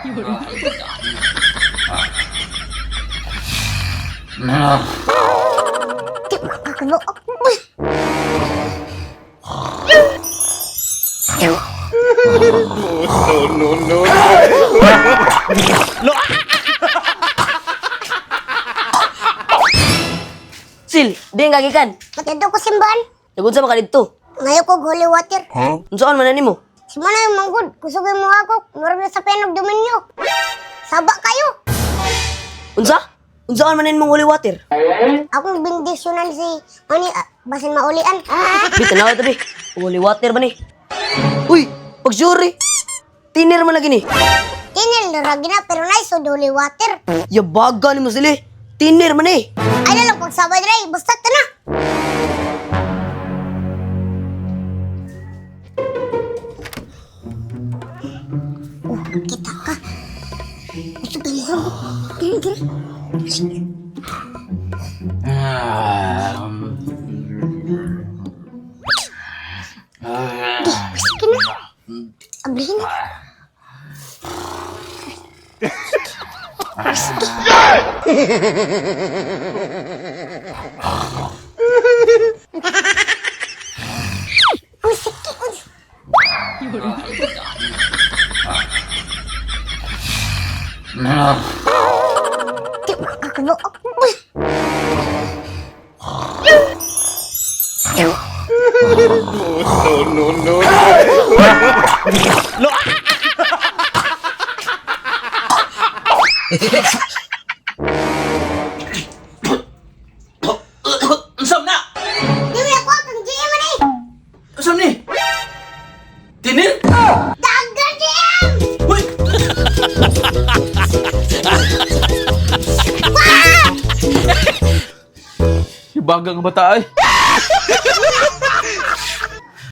Di makakabuok. No, no, no. Sil, di nga gikan. Matadto ko simbahan. Nagunsa man ka didto? Ngayon ko holy water. Unsaon man na nimo? Si Mana yung manggod. Kusog yung mga ko. Murag na sa penog dominyo. Saba kayo. Unsa? Unsaon man nimong holy water? Akong bindisyonan si Oni, basin maulian. Bi, tanawa tabi. Holy water ba ni? Uy, pagsuri. Tiner man lagi ni. Tinil na ragi na pero nice so holy water. Yabaga nimo sila. Tiner man eh. Ay na lang pagsabay dre, basta ta na. Oh, kita ka. Kusog yung mga ko. Gini, gini. Di, sige na. Ablihin na. Uy, sige, uy. Di makakabuok. No, no, no. Unsam na? Di mo ako kang GM man eh. Unsam ni? Tinil? Dagan GM! Uy! Ibagang bata ay.